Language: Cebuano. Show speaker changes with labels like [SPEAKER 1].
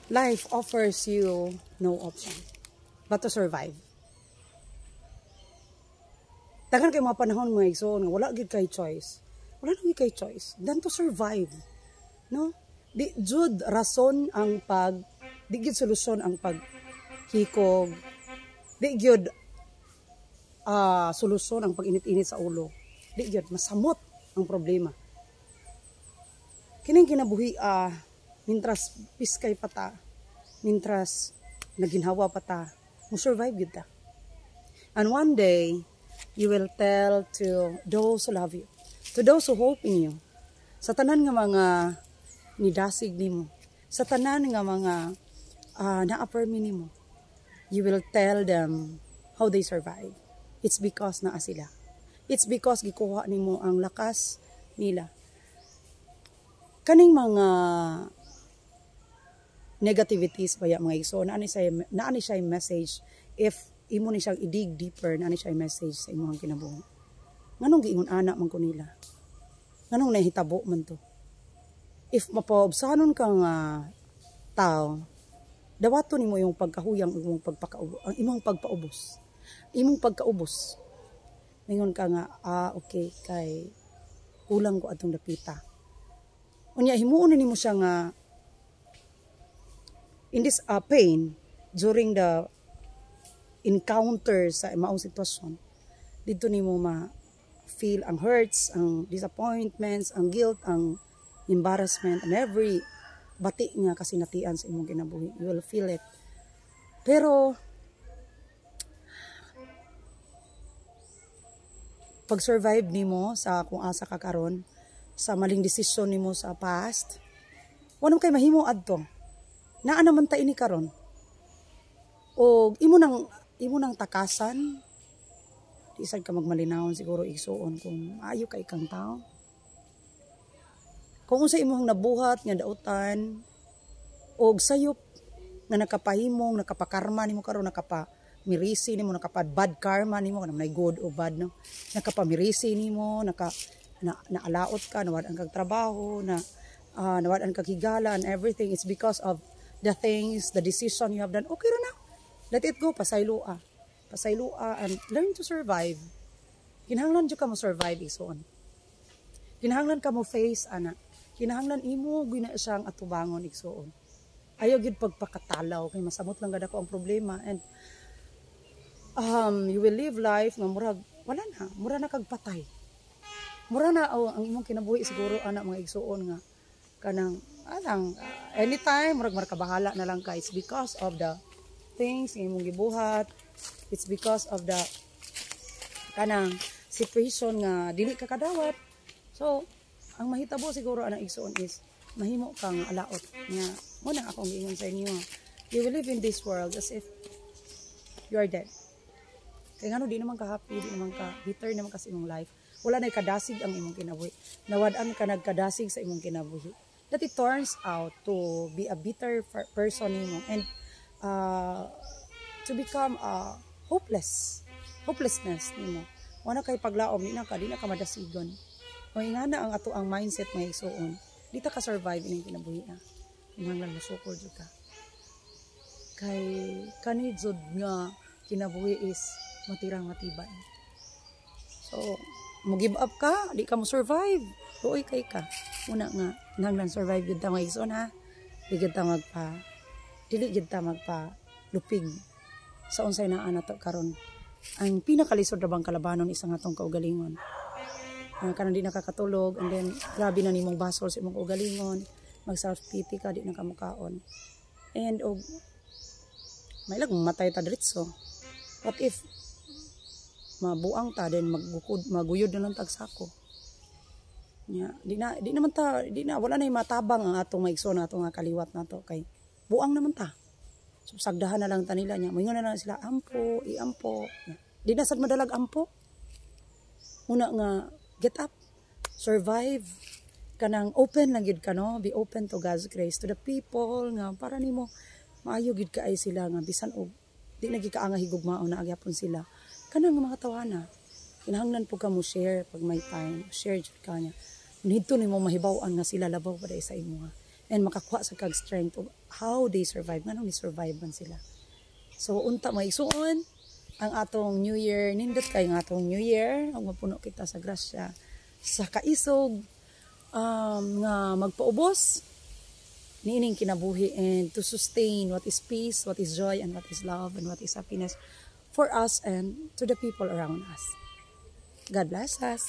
[SPEAKER 1] Life offers you no option but to survive. Daghan kay mga panahon, mga igsoon, nga wala gyud kay choice. Wala na gyud kay choice than to survive. No? Di jud rason ang pag di gyud solusyon ang pag hikog. Di gyud solusyon ang pag-init-init sa ulo. Di gyud masamot ang problema. Kining kinabuhi mintras piskay pa ta, mintras naginhawa pa ta, mo survive gyud ta. And one day, you will tell to those who love you, to those who hope in you, sa tanan nga mga nidasig nimo, sa tanan nga mga na-affirm nimo, you will tell them how they survive. It's because naa sila. It's because gikuha nimo ang lakas nila. Kaning mga negativities baya, mga igsoon, naa ni siya message. If imo ni siyang i-dig deeper, naa ni siya message sa imong kinabuhi. Nganong giingon ana man ko nila? Nganong nahitabo man to? If mapaobsanon ka nga tao, dawaton nimo yung pagkahuyang, imong pagpakaubos, ang imong pagpaubos, imong pagkaubos. Ningon ka nga, "Ah, okay, kay kulang ko atong dapita." Unya himuon nimo siya nga in this pain, during the encounter sa maong sitwasyon, dito nimo ma feel ang hurts, ang disappointments, ang guilt, ang embarrassment, and every bati nga kasinatian sa imong kinabuhi. You will feel it. Pero pag-survive nimo sa kung asa ka karon, sa maling desisyon nimo sa past, wala kay mahimo adto. Naa naman ta ini karon. O imo nang takasan, di sad ka magmalinawon siguro, igsuon, kung maayo kay kang tao. Kung unsa imong nabuhat nga dautan og sayop nga nakapahimong, nakapakarma nimo karon, nakapa mirisi nimo, nakapa bad karma nimo, kanang may good o bad, no, nakapamirisi nimo, naka na, naalaot ka, nawad-an kag trabaho, na nawad-an kag higala and everything, it's because of the things, the decision you have done. Okay ra na, let it go, pasayloa, pasayloa and learn to survive. Kinahanglan jud ka mo survive, igsoon. Kinahanglan ka mo face ana. Kinahanglan imo gina siyang atubangon, igsoon. Ayaw gyud pagpakatalaw kay masamot lang gad ako ang problema and you will live life nga murag wala na, mura na kag patay. Mura na, oh, ang imong kinabuhi siguro ana, mga igsuon, nga kanang alang anytime murag markabahala na lang ka. It's because of the things nga imong gibuhat. It's because of the kanang situation nga dili ka kadawat. So ang mahitabo siguro ana, igsuon, is mahimo kang alaot nga mo na akong giingon sa inyo, you will live in this world as if you are dead. Kay ngano, di naman ka happy, di naman ka bitter naman ka sa imong life. Wala na kadasig ang imong kinabuhi. Nawad-an ka nagkadasig sa imong kinabuhi. That it turns out to be a bitter person nimo and to become hopeless. Hopelessness nimo. Wala kay paglaom, di na ka madasigon. O ingana ang ato ang mindset, mga igsuon. Di ta ka survive ining kinabuhi ah. Kinahanglan mosukol jud ka. Kay kani jud nga kinabuhi is matirang matibay. So, mo give up ka, di ka mo survive. Luoy kay ka. Una nga, kinahanglan survive jud ta, mga igsoon, ha. Dili jud ta magpa lupig sa unsay naa nato karon. Ang pinakalisod ra bang kalabanon is ang atong kaugalingon. Kanang di nakakatulog and then grabe na nimong basol sa imong kaugalingon, mag self pity ka, di na ka mukaon. And og may lag matay ta diretso. What if mabuang ta, then magbukod maguyod na lang tag sako? Nya, di naman ta di na wala na matabang ang atong maigsoon, atong nga kaliwat nato, kay buang naman ta. So sagdahan na lang ta nila nya. Moingon na lang sila, "Ampo, iampo." Nya, di na sad madalag ampo. Una nga get up, survive, kanang open lang gyud ka, no, be open to God's grace, to the people nga para nimo maayo gyud kaay sila, nga bisan og di na gyud ka nga higugmaon na agyapon sila kanang mga tawana. Kinahanglan po ka mo share. Pag may time, share jud ka niya. Nidto nimo mahibaw-an nga sila labaw pa sa imo. And makakuha sa kag strength of how they survive, nganong ni survive man sila. So unta, mga igsuon, ang atong New Year, nindot kay nga atong New Year, ang mapuno kita sa grasya, sa kaisog nga magpaubos niining kinabuhi and to sustain what is peace, what is joy, and what is love, and what is happiness for us and to the people around us. God bless us.